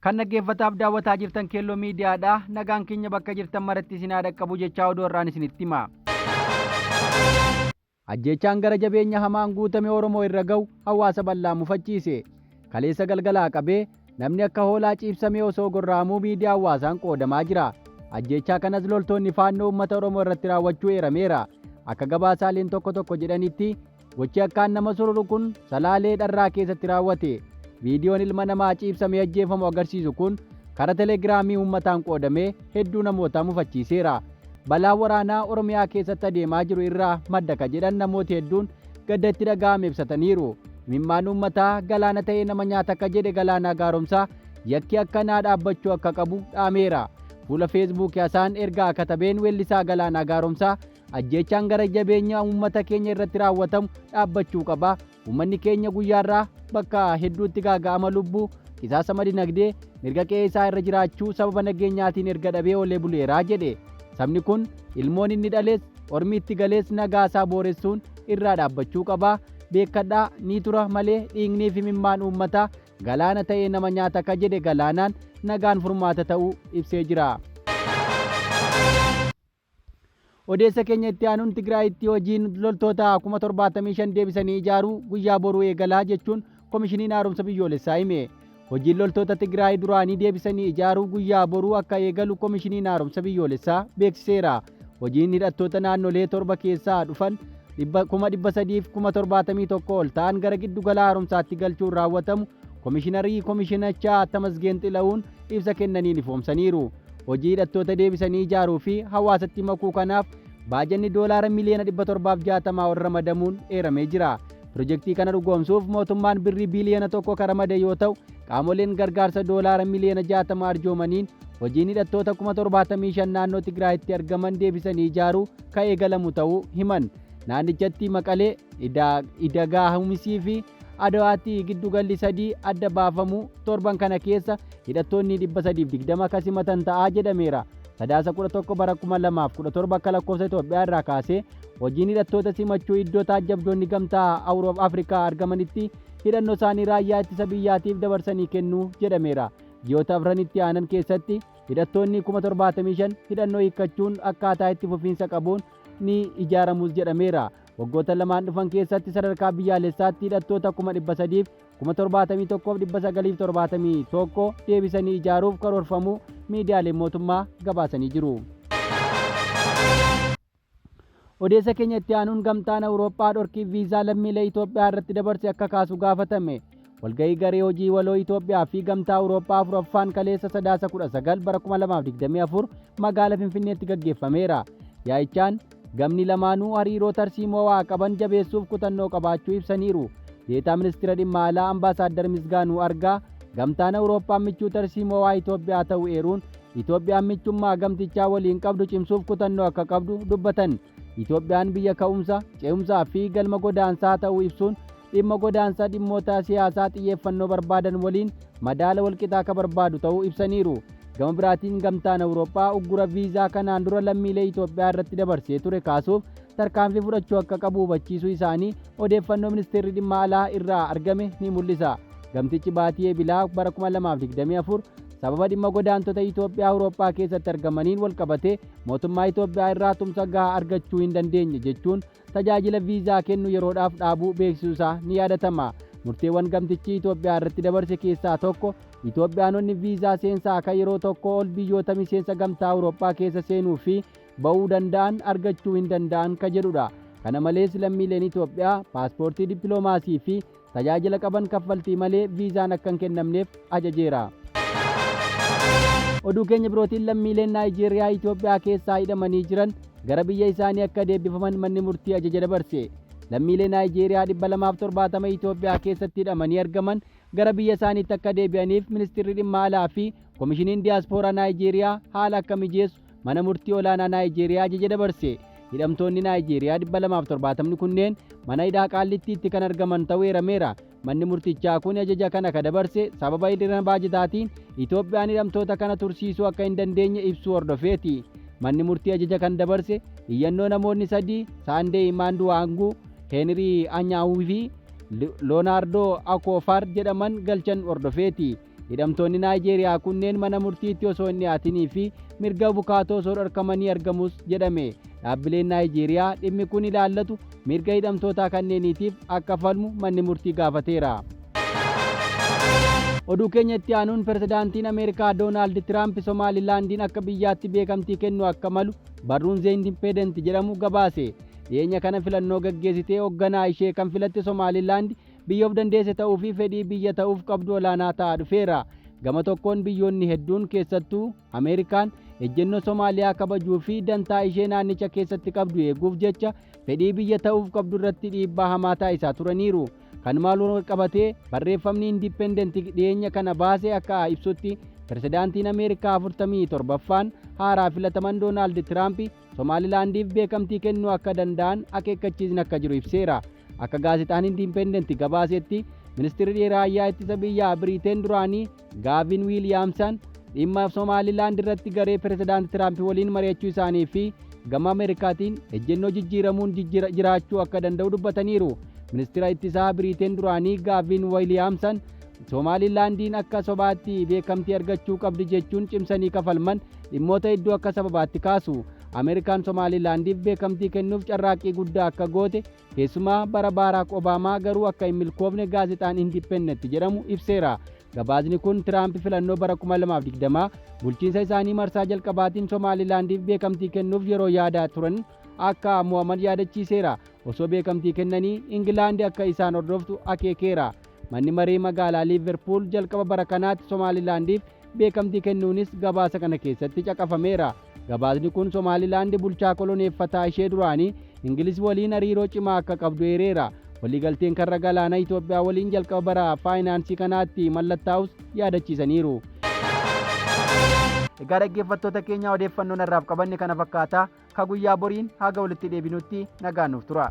Kan dhaggeeffataaf daawwataa jirtan Keelloo Miidiyaadha. Nagaan keenya bakka jirtan maratti isin haa dhaqqabu jechaa oduu har'aan isinitti hima. Ajjeechaan gara jabeenya hamaan guutame Oromoo irra ga'u hawaasa bal'aa mufachiise. Kaleessa galgalaa qabee namni akka hoolaa ciibsamee osoo gorra'amuu miidiyaa hawaasaan qoodamaa jira. Ajjeechaa kanas loltoonni Faannoo uummata Oromoo irratti raawwachuu eerameera. Akka gabaasaaleen tokko tokko jedhanitti Gochi akkaan nama sururu kun Salaalee Dharraa keessatti raawwate. Viidiyoon ilma namaa ciibsamee ajjeefamu agarsiisu kun kara Telegiraamii uummataan qoodamee hedduu namootaa mufachiiseera. Balaa waraanaa Oromiyaa keessatti adeemaa jiru irraa madda ka jedhan namooti hedduun gadda itti dhaga'ame ibsataniiru. Imimmaan uummataa galaana ta'ee nama nyaata ka jedhe Galaanaa Gaaromsaa yakki akkanaa dhaabbachuu akka qabu dhaameera. Fuula Feesbuukii asaan ergaa katabeen weellisaa Galaanaa Gaaromsaa Ajjeechaan gara jabeenyaa uummata keenya irratti raawwatamu dhaabbachuu qaba. Uummanni keenya guyyaarraa bakka hedduutti gaaga'ama lubbuu, qisaasama dinagdee, mirga qe'ee isaa irra jiraachuu sababa nageenyaatiin erga dhabee oolee buleera jedhe. Sabni kun ilmoon inni dhales, ormi itti galees nagaa isaa booressuun irraa dhaabbachuu qaba. Beekkadhaa ni tura malee dhiignii fi imimmaan uummataa galaana ta'ee nama nyaata ka jedhe Galaanaan nagaan furmaata ta'uu ibsee jira. Odeessa keenya itti aanuun Tigraayitti hojiin loltoota 75,000 deebisanii ijaaruu guyyaa boruu eegalaa jechuun Komishiniin Haaromsa Biyyoolessaa hime. Hojiin loltoota Tigraay duraanii deebisanii ijaaruu guyyaa boruu akka eegalu Komishiniin Haaromsa Biyyoolessaa beeksiseera. Hojiin hidhattoota naannolee torba keessaa dhufan 371,000 ol ta'an gara giddugala haaromsaatti galchuun raawwatamu Komishinarii Komishinachaa Tamasgeen Xila'uun ibsa kennaniin ifoomsaniiru. Hojii hidhattoota deebisanii ijaaruu fi hawaasatti makuu kanaaf baajanni doolaara miliyoona 760 ol ramadamuun eeramee jira. Pirojektii kana dhugoomsuuf mootummaan birrii biliyoona 1 kan ramade yoo ta'u, qaamoleen gargaarsa doolaara miliyoona 60 arjoomaniin hojiin hidhattoota 75,000 naannoo Tigraayitti argaman deebisanii ijaaruu kan eegalamu ta'uu himan. Naannichatti Maqalee, Idagaahumisii fi Adawaatti giddugalli 3 adda baafamuu torban kana keessa hidhattoonni 320 ka simatan ta'a jedhameera. Sadaasa 11 bara 2017 akka lakkoofsa Itoophiyaa irraa kaasee hojiin hidhattoota simachuu iddoo taajjabdoonni gamtaa Awuroof Afrikaa argamanitti hidhannoo isaanii raayyaa ittisa biyyaatiif dabarsanii kennuu jedhameera. Ji'oota afran itti aanan keessatti hidhattoonni 75,000 hidhannoo hiikkachuun akkaataa itti fufiinsa qabuun ni ijaaramus jedhameera. Waggoota lamaan dhufan keessatti sadarkaa biyyaalessaatti hidhattoota 371,971 deebisanii ijaaruuf karoorfamuu miidiyaaleen mootummaa gabaasanii jiru. Odeessa keenya itti aanuun Gamtaan Awurooppaa dhorkii viizaa lammiilee Itoophiyaa irratti dabarse akka kaasu gaafatame. Walgahii garee hojii waloo Itoophiyaa fi Gamtaa Awurooppaa 4ffaan kaleessa Sadaasa 19 bara 2024 magaala Finfinneetti gaggeeffameera. Yaa'ichaan gamni lamaanuu hariiroo tarsiimoowaa qaban jabeessuuf kutannoo qabaachuu ibsaniiru. Deetaa Ministira Dhimma Alaa Ambaasaaddar Misgaanuu Argaa Gamtaan Awurooppaa michuu tarsiimoowaa Itoophiyaa ta'uu eeruun Itoophiyaan michummaa gamtichaa waliin qabdu cimsuuf kutannoo akka qabdu dubbatan. Itoophiyaan biyya ka'umsa, ce'umsaa fi galma godaansaa ta'uu ibsuun dhimma godaansa dhimmoota siyaasaa xiyyeeffannoo barbaadan waliin madaala walqixaa ka barbaadu ta'uu ibsaniiru. Gama biraatiin Gamtaan Awurooppaa uggura viizaa kanaan dura lammiilee Itoophiyaa irratti dabarsee ture kaasuuf tarkaanfii fudhachuu akka qabu hubachiisuu isaanii odeeffannoo Ministeerri Dhimma Alaa irraa argame ni mul'isa. Gamtichi baatii Ebilaa bara 2024 sababa dhimma godaantota Itoophiyaa Awurooppaa keessatti argamaniin walqabatee mootummaa Itoophiyaa irraa tumsa gahaa argachuu hin dandeenye jechuun tajaajila viizaa kennu yeroodhaaf dhaabuu beeksisuu isaa ni yaadatama. Murteewwan gamtichi Itoophiyaa irratti dabarse keessaa tokko Itoophiyaanonni viizaa seensaa kan yeroo tokkoo ol biyyoota miseensa Gamtaa Awurooppaa keessa seenuu fi ba'uu danda'an argachuu hin danda'an ka jedhudha. Kana malees lammiileen Itoophiyaa paaspoortii dippiloomaasii fi tajaajila qaban kaffaltii malee viizaan akka hin kennamneef ajajeera. Oduu keenya birootiin lammiileen Naayijeeriyaa Itoophiyaa keessaa hidhamanii jiran gara biyya isaanii akka deebifaman manni murtii ajaja dabarse. Lammiilee Naayijeeriyaa 270 Itoophiyaa keessatti hidhamanii argaman gara biyya isaaniitti akka deebi'aniif Ministeerri Dhimma Alaa fi Komishiniin Diyaaspooraa Naayijeeriyaa haala akka mijeessu Mana Murtii Olaanaa Naayijeeriyaa ajaja dabarse. Hidhamtoonni Naayijeeriyaa 270 kunneen mana hidhaa Qaallittiitti kan argaman ta'uu eerameera. Manni murtichaa kun ajaja kana ka dabarse sababa hir'ina baajataatiin Itoophiyaan hidhamtoota kana tursiisuu akka hin dandeenye ibsuu hordofeeti. Manni murtii ajaja kan dabarse iyyannoo namoonni sadii Saandee Imaanduwaanguu, Heenrii Anyaawuu fi Loonaardoo Akoofaar jedhaman galchan hordofeeti. Hidhamtoonni Naayijeeriyaa kunneen mana murtiitti osoo hin dhiyaatinii fi mirga abukaatoo osoo dhorkamanii argamus jedhame. Dhaabbileen Naayijeeriyaa dhimmi kun ilaallatu mirga hidhamtootaa kanneeniitiif akka falmu manni murtii gaafateera. Oduu keenya itti aanuun pirezidaantiin Ameerikaa Doonaald Tiraamp Somaalilaandiin akka biyyaatti beekamtii kennu akka malu barruun The Independent jedhamu gabaase. Dhiyeenya kana filannoo gaggeessitee hoogganaa ishee kan filatte Somaalilaand biyya of dandeesse ta'uu fi fedhii biyya ta'uuf qabdu olaanaa ta'aa dhufeera. Gama tokkoon biyyoonni hedduun, keessattuu Ameerikaan, ejjennoo Somaaliyaa kabajuu fi dantaa ishee naannicha keessatti qabdu eeguuf jecha fedhii biyya ta'uuf qabdu irratti dhiibbaa hamaa taasisaa turaniiru. Kanumaan wal qabatee barreeffamni Independent dhiyeenya kana baase akka ibsutti, pirezidaantiin Ameerikaa 47ffaan haaraa filataman Doonaald Tiraamp Somaalilaandiif beekamtii kennuu akka danda'an akeekkachiisni akka jiru ibseera. Akka gaazexaan Independent gabaasetti, ministeerri raayyaa ittisa biyyaa Biriiteen duraanii Gaavin Wiiliyaamsan dhimma Somaalilaand irratti garee pirezidaanti Tiraamp waliin mari'achuu isaanii fi gama Ameerikaatiin ejjennoo jijjiiramuun jiraachuu akka danda'u dubbataniiru. Ministeera ittisaa Biriiteen duraanii Gaavin Wiiliyaamsan Somaalilaandiin akka sobaatti beekamtii argachuu qabdi jechuun cimsanii kafalman dhimmoota hedduu akka sababaatti kaasu. Ameerikaan Somaalilaandiif beekamtii kennuuf carraaqqii guddaa akka goote, keessumaa bara Baaraak Obaamaa, garuu akka hin milkoofne gaazexaan Independent jedhamu ibseera. Gabaasni kun Tiraamp filannoo bara 2020 bulchiinsa isaanii marsaa jalqabaatiin Somaalilaandiif beekamtii kennuuf yeroo yaadaa turan akka mo'aman yaadachiiseera. Osoo beekamtii kennanii Ingilaandi akka isaan hordoftu akeekeera. Manni maree magaalaa Liiverpuul jalqaba bara kanaatti Somaalilaandiif beekamtii kennuunis gabaasa kana keessatti caqafameera. Gabaasni kun Somaalilaandi bulchaa koloneeffataa ishee duraanii Ingiliz waliin hariiroo cimaa akka qabdu eereera. Waliigalteen karra galaanaa Itoophiyaa waliin jalqaba bara faayinaansii kanaatti mallattaa'us yaadachiisaniiru. Egaa dhaggeeffattoota keenya, odeeffannoon har'aaf qabanne kana fakkaataa. Ka guyyaa boriin haga walitti deebinutti nagaan nuuf tura.